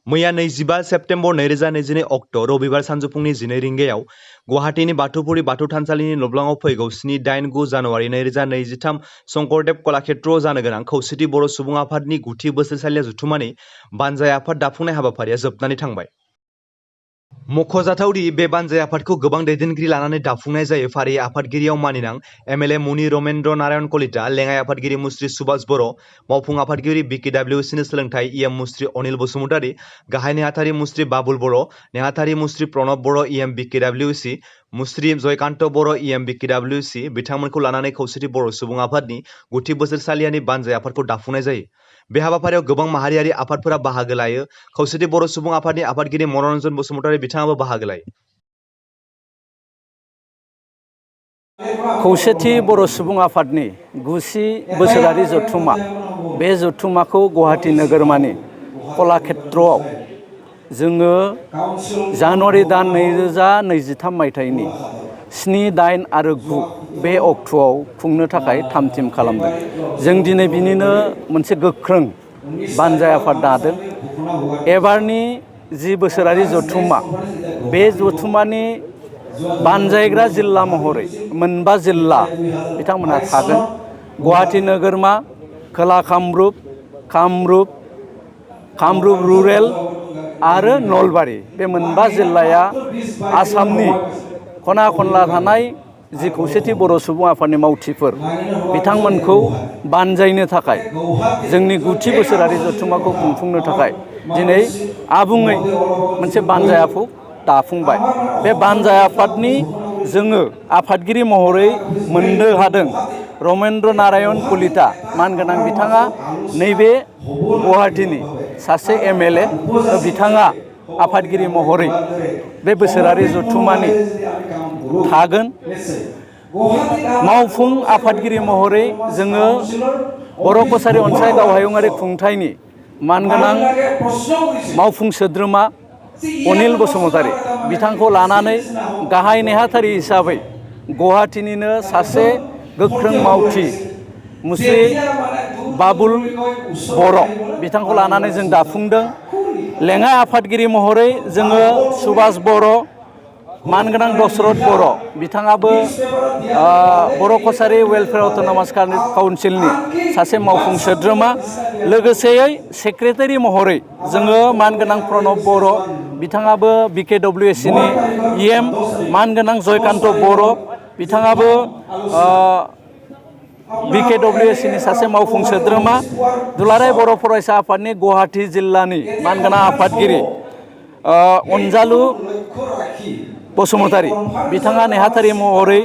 मैया 25 सेप्तेम्बर 2022 अक्ट' रबिबार सानजौफुंनि 12 रिंगायाव गुवाहाटीनि बाथौफुरि बाथौ थानसालिनि नब्लाङाव फैगौ 7-8-9 जानुवारि 2023 शंकरदेव कलाक्षेत्रआव जानो गोनां खौसेथि बर' सुबुं आफादनि गुथि बोसोरसालिया जथुम्मानि बानजाय आफाद दाफुंनाय हाबाफारिया जोबनानै थांबाय। मख'जाथावदि बे बानजाय आफादखौ गोबां दैदेनगिरि लानानै दाफुंनाय जायो। फारियै आफादगिरियाव मानिनां एमएलए मुनि रमेन्द्र नारायण कलिता, लेङाइ आफादगिरि मुस्रि सुभाष बर', मावफुं आफादगिरि बिकेडब्लिउसिनि सोलोंथाइ इएम मुस्रि अनिल बसुमतारी, गाहाय नेहाथारि मुस्रि बाबुल बर', नेहाथारि मुस्रि प्रणब बर' इएम बिकेडब्लिउसि, मुस्रि जयकान्त बर' इएम बिकेडब्लिउसि बिथांमोनखौ लानानै खौसेथि बर' सुबुं आफादनि गुथि बोसोरसालियानि बानजाय आफादखौ दाफुंनाय जायो। बे हाबाफारियाव गोबां माहारियारि आफादफोरा बाहागो लायो। खौसेथि बर' सुबुं आफादनि आफादगिरि मनरन्जन बसुमतारी बिथाङाबो बाहागो लायो। खौसेथि बर' सुबुं आफादनि गुथि बोसोरारि जथुम्मा बे जथुम्माखौ गुवाहाटी नोगोरमानि कलाक्षेत्रआव जोङो जानुवारि दान 2023 मायथाइनि 7, 8 आरो 9 बे अक्ट'आव खुंनो थाखाय थाम-थिम खालामदों। जों दिनै बिनिनो मोनसे गोख्रों बानजाय आफाद दादों। एबारनि जि बोसोरारि जथुम्मा बे जथुम्मानि बानजायग्रा जिल्ला महरै 9 जिल्ला बिथांमोनहा थागोन। गुवाहाटी नोगोरमा, खोला कामरुप, कामरुप रुरेल आरो नलबारि बे 9 जिल्लाया आसामनि खना खनला थानाय जि खौसेथि बर' सुबुं आफादनि मावथिफोर बिथांमोनखौ बानजायनो थाखाय जोंनि गुथि बोसोरारि जथुम्माखौ खुंफुंनो थाखाय दिनै आबुङै मोनसे बानजाय आफाद दाफुंबाय। बे बानजाय आफादनि जोङो आफादगिरि महरै मोननो हादों रमेन्द्र नारायण कलिता मानगोनां बिथाङा नैबे गुवाहाटीनि सासे एमएलए। बिथाङा आफादगिरि महरै बे बोसोरारि जथुम्मानि थागोन। मावफुं आफादगिरि महरै जोङो बर' कसारी अनसाय गावहायुङारि खुंथायनि मानगोनां मावफुं सोद्रोमा अनिल बसुमतारी बिथांखौ लानानै गाहाय नेहाथारि हिसाबै गुवाहाटीनिनो सासे गोख्रों मावथि मुस्रि बाबुल बर' बिथांखौ लानानै जों दाफुंदों। लेङाइ आफादगिरि महरै जोङो सुभाष बर', मानगोनां दशरथ बर' बिथाङाबो बर' कसारी वेलफेयार अट'नमास काउन्सिलनि सासे मावफुं सोद्रोमा। लोगोसेयै सेक्रेटारि महरै जोङो मानगोनां प्रणब बर' बिथाङाबो बिकेडब्लिउसिनि इएम, मानगोनां जयकान्त बर' बिथाङाबो बिकेडब्लिउसिनि सासे मावफुं सोद्रोमा। दुलाराय बर' फरायसा आफादनि गुवाहाटी जिल्लानि मानगोनां आफादगिरि अनजालु बसुमतारी बिथाङा नेहाथारि महरै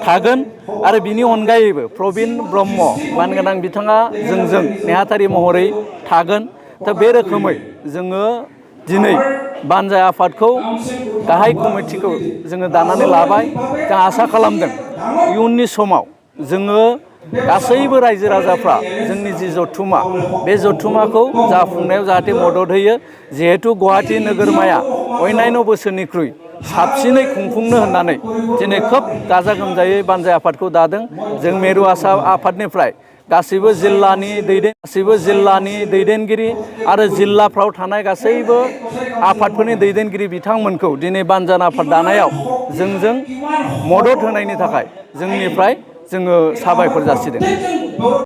थागोन। आरो बिनि अनगायैबो प्रबिन ब्रह्म मानगोनां बिथाङा जोंजों नेहाथारि महरै थागोन। दा बे रोखोमै जोङो दिनै बानजाय आफादखौ गाहाय कमिटिखौ जोङो दानानै लाबाय। जों आसा खालामदों इयुननि समाव जोङो गासैबो रायजो राजाफ्रा जोंनि जि जथुम्मा बे जथुम्माखौ जाफुंनायाव जाहाथे मदद होयो। जिहेथु गुवाहाटी नोगोरमाया अन्यान्य बोसोरनिख्रुइ साबसिनै खुंफुंनो होननानै दिनै खोब गाजा गोमजायै बानजाय आफादखौ दादों। जों मेरु आफादनिफ्राय गासैबो जिल्लानि दैदेनगिरि आरो जिल्लाफ्राव थानाय गासैबो आफादफोरनि दैदेनगिरि बिथांमोनखौ दिनै बानजाय आफाद दानायाव जोंजों मदद होनायनि थाखाय जोंनिफ्राय जोङो साबायखर जासिदों।